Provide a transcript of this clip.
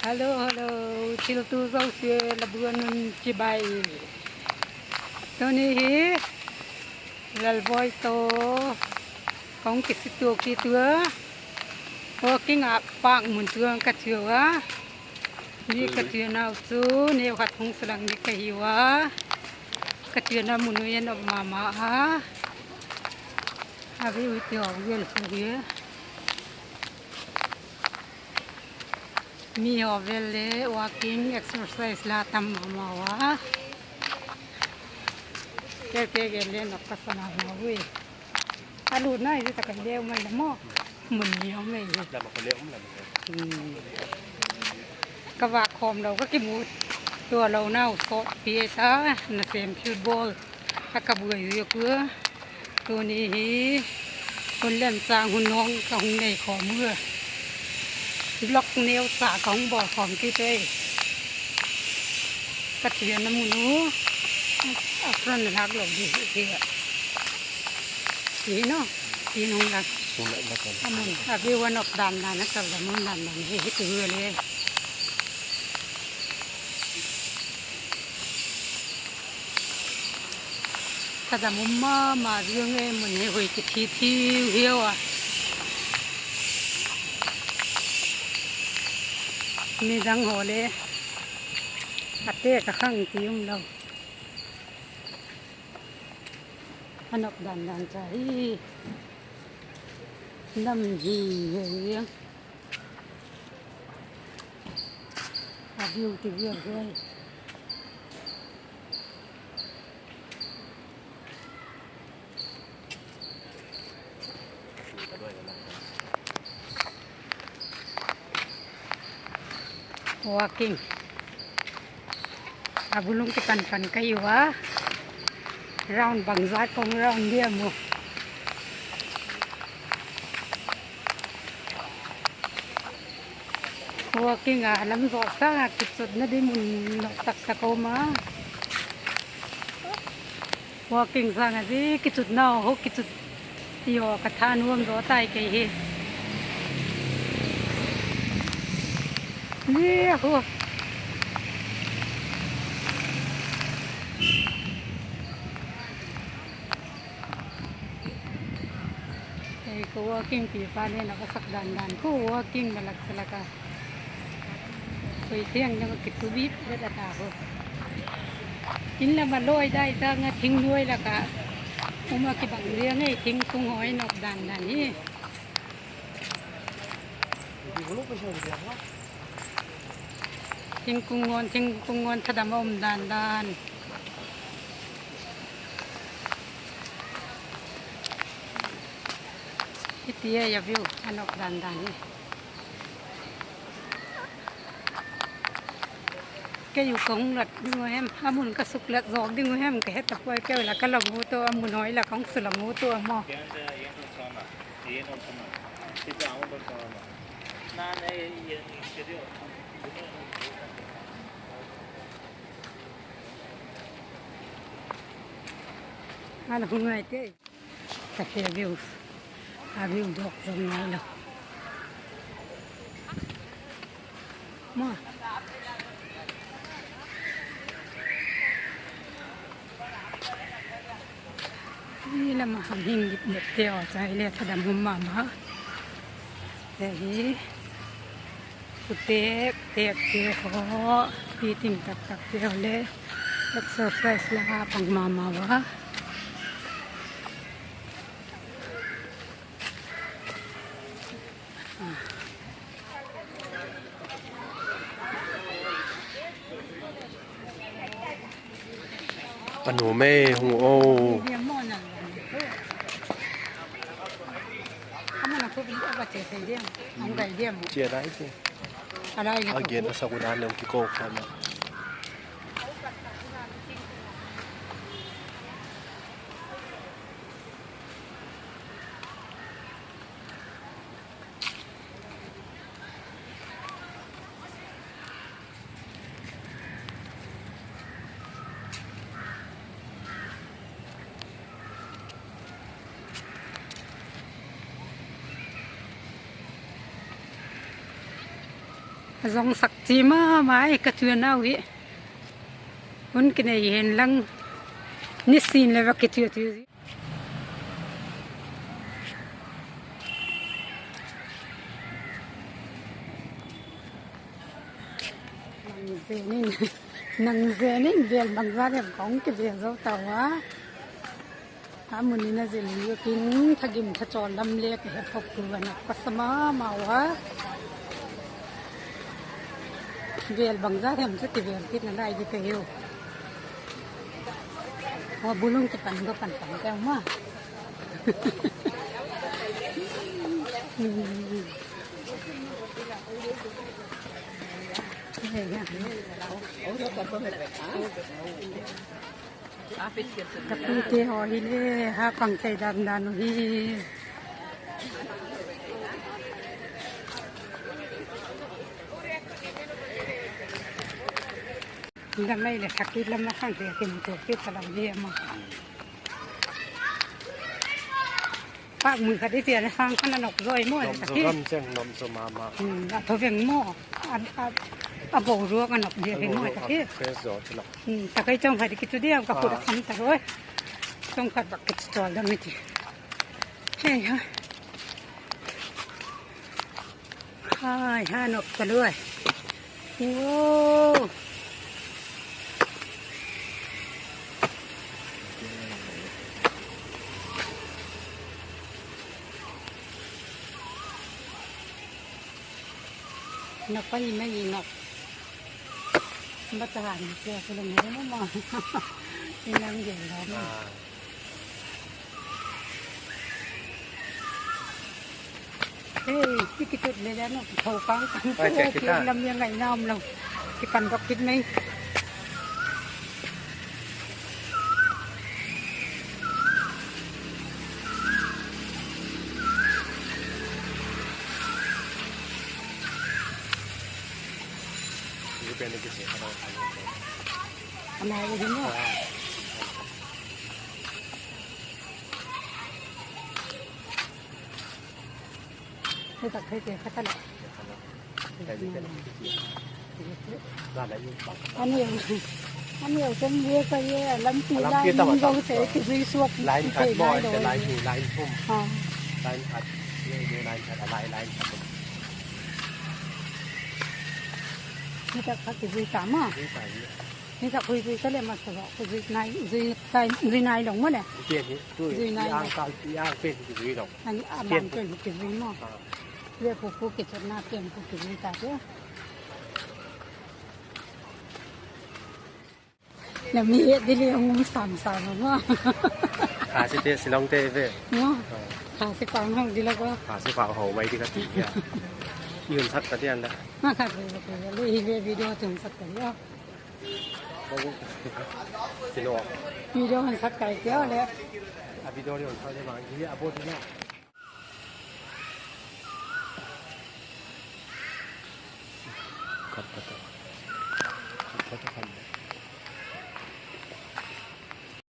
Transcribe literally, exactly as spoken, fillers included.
Hello, hello, thiltu zosia la buan un chibai. Tuni hi Lalboi tawh ka hung kisutuak kit ua, walking ah park mun tuang ka chiau a. Ni ka chianau chu neukhat hung sulang ni ka hiu a, ka chiana mun u en op ma ma a. A view ti haw vel khu hi. Mi haw vel le walking exercise la tam ma ma ua. Kei kei gen le nok ka sa ma ma ui. A lutna hi chu tak a leu mai la maw. Mun ni um mai hi. Ka vak khawm lo ka kimu tua lonau sawtpi ta, nasêm thil bawl a ka buai ui a kua. Tuni hi hun lem châng hun nawng ka hung nei khawm ua, vlog neu cha ka hung bawl khawm kit ei. Ka chiana mun u a front a lâk lo di hi a. Ti no, ti nung la. A mun a view a nop dan dan a, ka la mun dan dan hi hi tu le. Ka dam um ma ma ziang e, mun hi hui kithi thiu hiau a. Midang haw le a te ka khang ti um lo. A nop dan dan cha hi. Nam hi hi. A view ti view hi. Walking a bul hung kipan pan ka hiu a, round bangzat ka hung round diam u. Walking a lam zawt sâng a kichutna di mun nop tak tak a um a. Walking sâng a zi kichutna haw kichut ti haw ka tha nuam zaw tai kei hi. Zi hu. Ei ka walking ti pa ne na ka sak dan dan khu walking na lak sa lak a. Koi thiang na ka kichu bit bit a ta khu. In lam a loi dai ta nga thing nuai lak a um a kibang liang ei, thingkung haw nop dan dan hi. Thingkung ngawn, thingkung ngawn thadam a um dan dan. Hiti a view a nop dan dan hi. Kei u ka hung lat ding u hem, a mun ka suklat zawk ding u hem ka he ta puai, kei u la ka la mu tu a, mun hoi la ka hung sula mu tu a maw. A la hung ngai te. Ka he view, a view dawk zong ngai lo. Ma. Ni lam a ham hing dip dip te aw, chai le thadam um ma ma. Te hi. Khu tek tek te haw, pi ting tak tak te haw le exercise la a pang ma ma ua. A nuam e, hung o. Chia lai chu. A gen a sak u dan le hung kiko kha ma. A zong sak chi ma ma e ka tuanau hi. Hun kinei hen lang, nisin le va kitua tua zi. Nang zen in, nang zen in vêl bangza hem ka hung kivêl zo tau a. A mun in a zil lut in thagim thachawl lam le ka he phawk tu a, nak ka sa ma mau a. Vêl bangza hem chu kivêl kitna lai di ka hiu. Aw, bu lung kipan ka pan pan teu ma. Ka pite haw hile, ha pang thei dan dan uhi. Lam ei leh thak kit lam a khang te kin tu kit ka lam hi ama. Pâk mui khat i tia le khang khan a nop zaw i maw, nop zaw gam cheng, nop zaw ma ma. A tho veng maw. A, a, a bo ruak a nop dia hi maw ta ki. Takai chawng khat ki tu dia ka khut a kham ta roi. Chawng khat bak kichawl dam i ti. Hei ha. Hai ha, nop taluai. Wow. Nop a i mai i nop. Bata han ke ka lung he ma ma. I nang gel lo ma. Hei, i kitut le le no, tho kang kang. Ai, che kita. Lam yang ngai nam lo. Kipan dok kit mai. Ni pen ni kisi ka dok. Ana i hin no. Ni tak thei te kha ta le. Ani, ani au chen ye ka ye, lampi line zo se kizui suak. Line khat maw, line thum. Line khat, line khat a lai, line khat. Ni tak kha kizui ta ma. Ni tak hui zui ta le ma sa ba, zui nai, zui nai long maw le. Zui nai long. Ani a ban pen kizui maw. Le pu pu kichotna pen pu kizui ta te. Na mi het di le hung sam sam ma. Khasi te Shillong te ve. Maw. Khasi pang hau di la ko. Khasi pang hau mai di ka ti a. I hun sak ta dian la. Ma kha ve ve le hi ve video hun sak ta dia. Video hun sak ta dia le. A video hun sak le bang hi a bo di na. Khat khat